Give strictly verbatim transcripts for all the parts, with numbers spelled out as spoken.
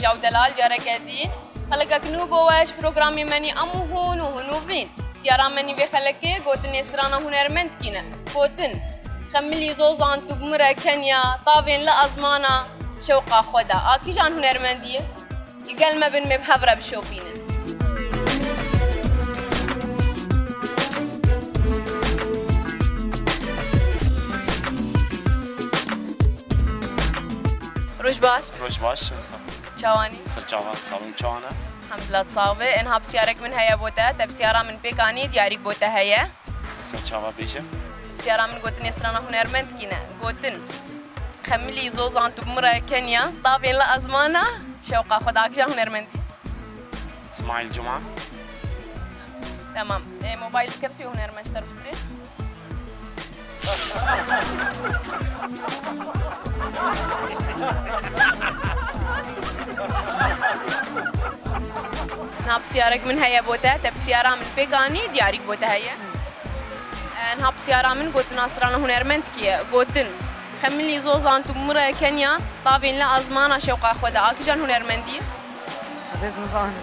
Jaw delal, careke dî xelekek nû bo we ji programê me nî em û hûn û hûn û vîn. Pisyara me nî vê xelekê gotinê strana hunermend kî ne. Gotin, xemilî zozan tu bi min re kenya, tavên li ezmana şewqa xwe de. A kîjan hunermendî ye? Li gel me bin, me bi hev re bişopînin. Roj baş. Roj baş. Çawanî? Ser çavan, sabin çawana. Hemdulillah, sax be. Enha pisyarek min heye bo te. Te pisyara min pêk anî, diyarîk bo te heye. Ser çava bêje. Pisyara min gotinê strana hunermend kî ne. Gotin, xemilî zozan tu bi min re kenya, tavên li ezmana şewqa xwe de. A kîjan hunermendî? Smail Cuma. Tamam. E, mobayl bike pisî hunermend ji te re bistirê. Niha pisyarek min heye bo te, te pisyara min pêk anî, diyarîk bo te heye. E, niha pisyara min gotina strana hunermend kî ye? Gotin, xemilî zozan tu bi min re kenya, tavên li ezmana şewqa xwe de. A kîjan hunermendî? Ez nizanim.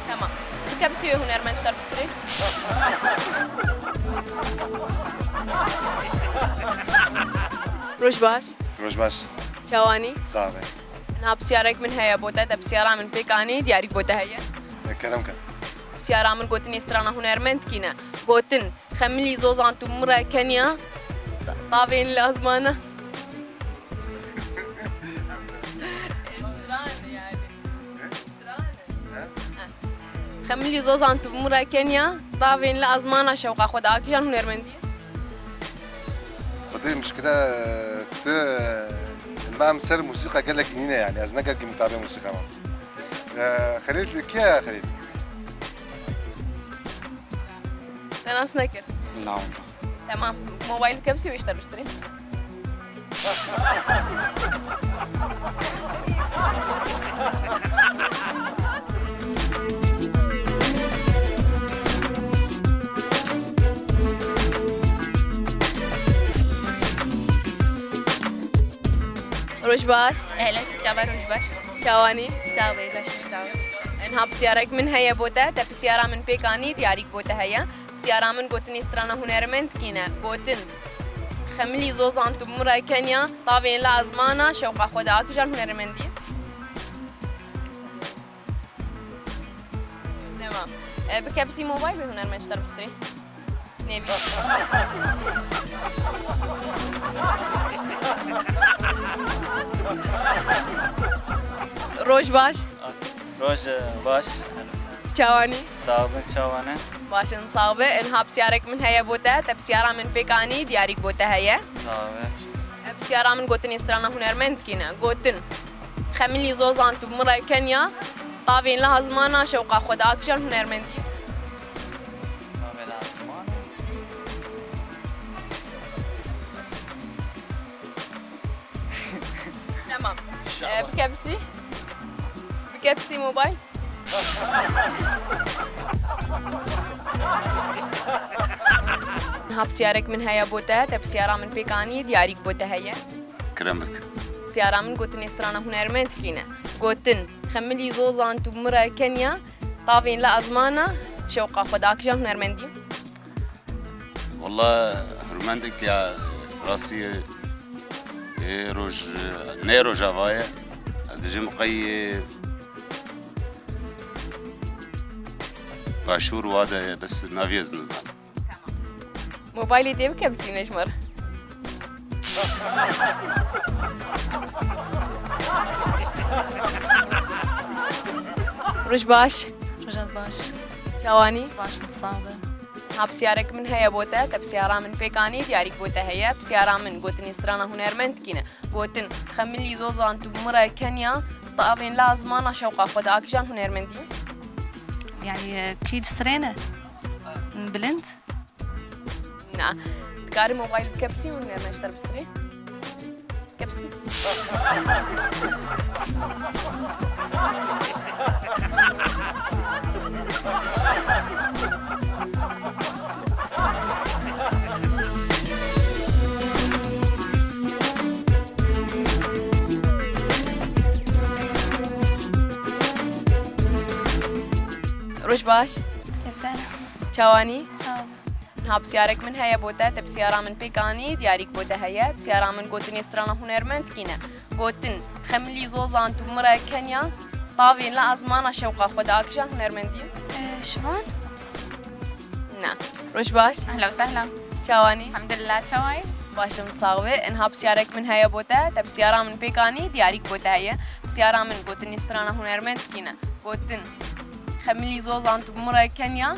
Tamam. Bike pisî wê hunermend ji te re bistirê. Roj baş. Roj baş. Çawanî? Sax be. Niha pisyarek min heye bo te, te pisyara min pêk anî, diyarîk bo te heye. E, kerem ke. Pisyara min gotinê strana hunermend kî ne. Gotin, xemilî zozan tu bi min re kenya, tavên li ezmana. Stran e yani. Stran e. He? He. Xemilî zozan tu bi min re kenya, tavên li ezmana şewqa xwe de. A kîjan hunermendî ye? Xwedê mişkile tu, em ser musîqa gelek nîne yani. Ez ne gelkî mutabê musîqa me. Ee, Xelîl, kî ye Xelîl? Te nas nekir. Na, wenda. Tamam. Mobayl bike pisî wê ji te re bistirê. Roj baş. Ehlen, çava roj baş. Çawanî? Sağ ol, baş, sağ ol. Enha pisyarek min heye bo te, te pisyara min pêk anî, diyarîk bo te heye. Pisyara min gotinê strana hunermend kî ne? Gotin, xemilî zozan tu bi min re kenya, tavên li ezmana şewqa xwe de. A kîjan hunermendî? Tamam. E, bike pisî mobayl wê hunermend ji te re bistirê. Nêvî. Roj baş. Roj baş. Çawanî? Sağ bin, çawane? Baş in, sax be. Niha pisyarek min heye bo te. Te pisyara min pêk anî, diyarîk bo te heye. Sağ be. E, pisyara min gotinê strana hunermend kî ne? Gotin, xemilî zozan tu bi min re kenya, tavên li ezmana şewqa xwe de. A kîjan hunermendî? Tavên li ezmana. Tamam. E, bike pisî. Bike pisî mobayl. Niha pisyarek min heye bo te, te pisyara min pêk anî, diyarîk bo te heye. Kerem bik. Pisyara min gotinê strana hunermend kî ne? Gotin, xemilî zozan tu bi min re kenya, tavên li ezmana şewqa xwe de. A kîjan hunermendî? Walla, hurmendek ya rastî, ê roj, ne rojava ye. Dijim qey, ê, başûr wa de ye, bes navî ez nizanim. Mobaylê tê bike bisîne ji me re. Roj baş. Rojat baş. Çawanî? Baş in, sax be. Ha, pisyarek min heye bo te, te pisyara min pêk anî, diyarîk bo te heye. Pisyara min gotinê strana hunermend kî ne? Gotin, xemilî zozan tu bi min re kenya, tavên li ezmana şewqa xwe de. A kîjan hunermendî? Yani, e, kî distrêne? Bilind? Na. Dikarî mobayl bike pisî û hunermend ji te re bistirê. Bike pisî. Baş. Hepsene. Çawanî? Sağ ol. Niha pisyarek min heye bo te, te pisyara min pêk anî, diyarîk bo te heye. Pisyara min gotinê strana hunermend kî ne? Gotin, xemilî zozan tu mire kenya, tavên li ezmana şewqa xwe de akijan hunermendî? Ee, Şivan? Na. Roj baş. Ehla û sehla. Çawanî? Elhamdülillah, çawayî? Baş im, sax be. Niha pisyarek min heye bo te, te pisyara min pêk anî, diyarîk bo te heye. Pisyara min gotinê strana hunermend kî ne? Gotin, xemilî zozan tu mire kenya,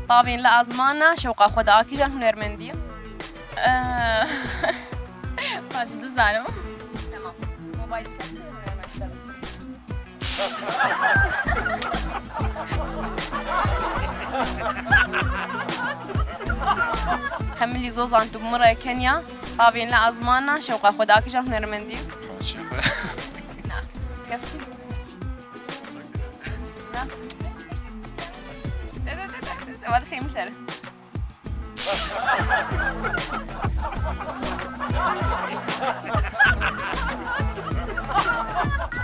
tavên li ezmana şewqa xwe de akijan hunermendî? Ee, ez dizanim. Tamam. Mobayl. Xemilî zozan tu mire kenya, tavên li ezmana şewqa xwe de akijan hunermendî? Xewşê xwe. Na. Kefsî. Na. De, de, de, de, de. Wala seyim ser.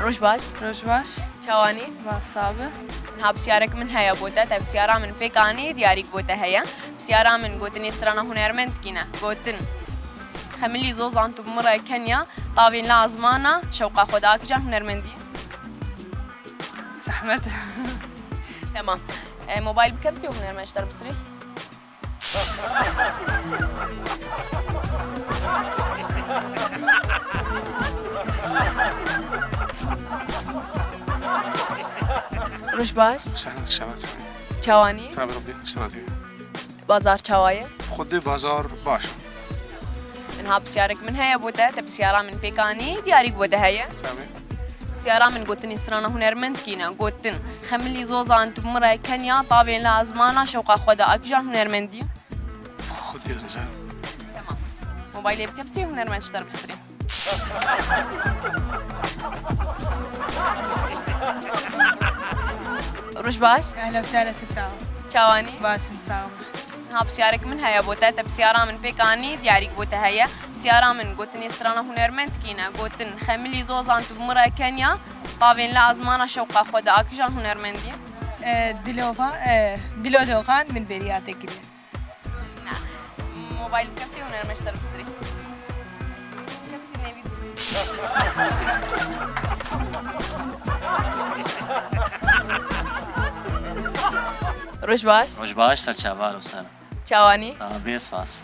Roj baş. Roj baş. Çawanî? Baş sabe. Niha pisyarek min heye bo te, te pisyara min pêk anî, diyarîk bo te heye. Pisyara min gotinê strana hunermend kî ne? Gotin, xemilî zozan tu mire kenya, tavên li ezmana şewqa xwe de akijan hunermendî? Zehmet. Tamam. E, mobayl bike pisyê û hunermend ji te re bistirê. Roj baş. Sehna şebat. Çawanî? Sabe Rabbî, ji te razî be. Bazar çawa ye? Xwedê bazar baş e. Niha pisyarek min heye bo te, te pisyara min pêk anî, diyarîk bo te heye. Sabe. Pisyara min gotinê strana hunermend kî ne? Gotin, xemilî zozan tu mire kenya, tavên li ezmana şewqa xwe de akijan hunermendî? Xwedê ez nizanim. Tamam. Mobaylê bike pisyê hunermend ji te re bistirê. Roj baş. Ehla û sehla, çawa? Çawanî? Baş im, sağ ol. Niha pisyarek min heye bo te, te pisyara min pêk anî, diyarîk bo te heye. Pisyara min gotinê strana hunermend kî ne? Gotin, xemilî zozan tu mire kenya, tavên li ezmana şewqa xwe de akijan hunermendî? E, Dilova, e, Dilo Dogan min bêriya te kiriye. Na. Mobayl bike pisyê hunermend ji te re bistirê. Kefsî nêvî. Roj baş. Roj baş, ser çava, alo ser. Çawanî? Sabe, spas.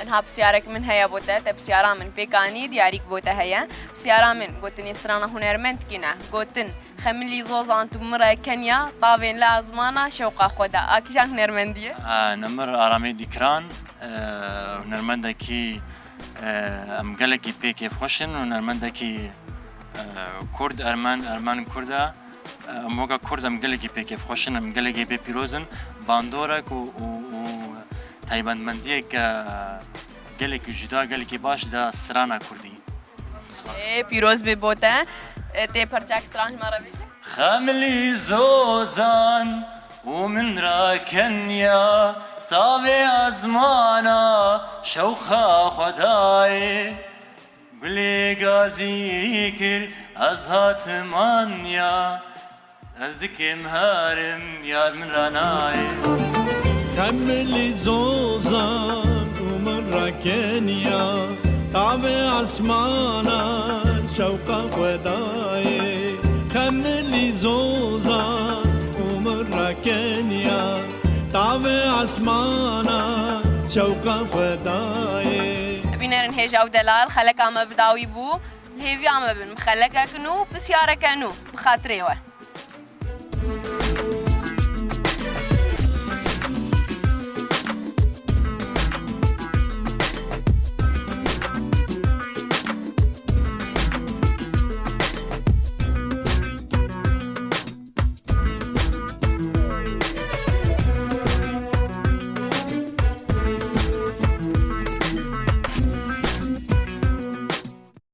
Niha pisyarek min heye bo te, te pisyara min pêk anî, diyarîk bo te heye. Pisyara min gotinê strana hunermend kî ne? Gotin, xemilî zozan tu mire kenya, tavên li ezmana şewqa xwe de akijan hunermendî ye? A, nimir Aramê Dîkiran, e, hunermendekî, e, em gelekî pê kêfxweş in, hunermendekî, e, kurd, ermen, ermen kurd e. Em weke kurd em gelekî pê kêfxweş in, em gelekî pê pîroz in. Bandorek û, û, û taybetmendiyek, e, gelekî cuda, gelekî baş da strana kurdî. Spas. Ê, pîroz bê bo te. Ê, tê perçek stran ji me re bêje? Xemilî zozan û min rakeniya, tavê ezmana şewqa xwe dayê. Gulê gazî kir, ez hatim aniya, ez dikim herim, yar min ra nayê. Xemilî zozan û min rakeniya, tavê esmana şewqa xwe dayê. Xemilî zozan û min rakeniya, tavê esmana şewqa xwe dayê. Bînerên hêja û delal, xeleka me bi dawî bû. Li hêviya me bin, bi xelekek nû, pisyareke nû, bi xatirê we.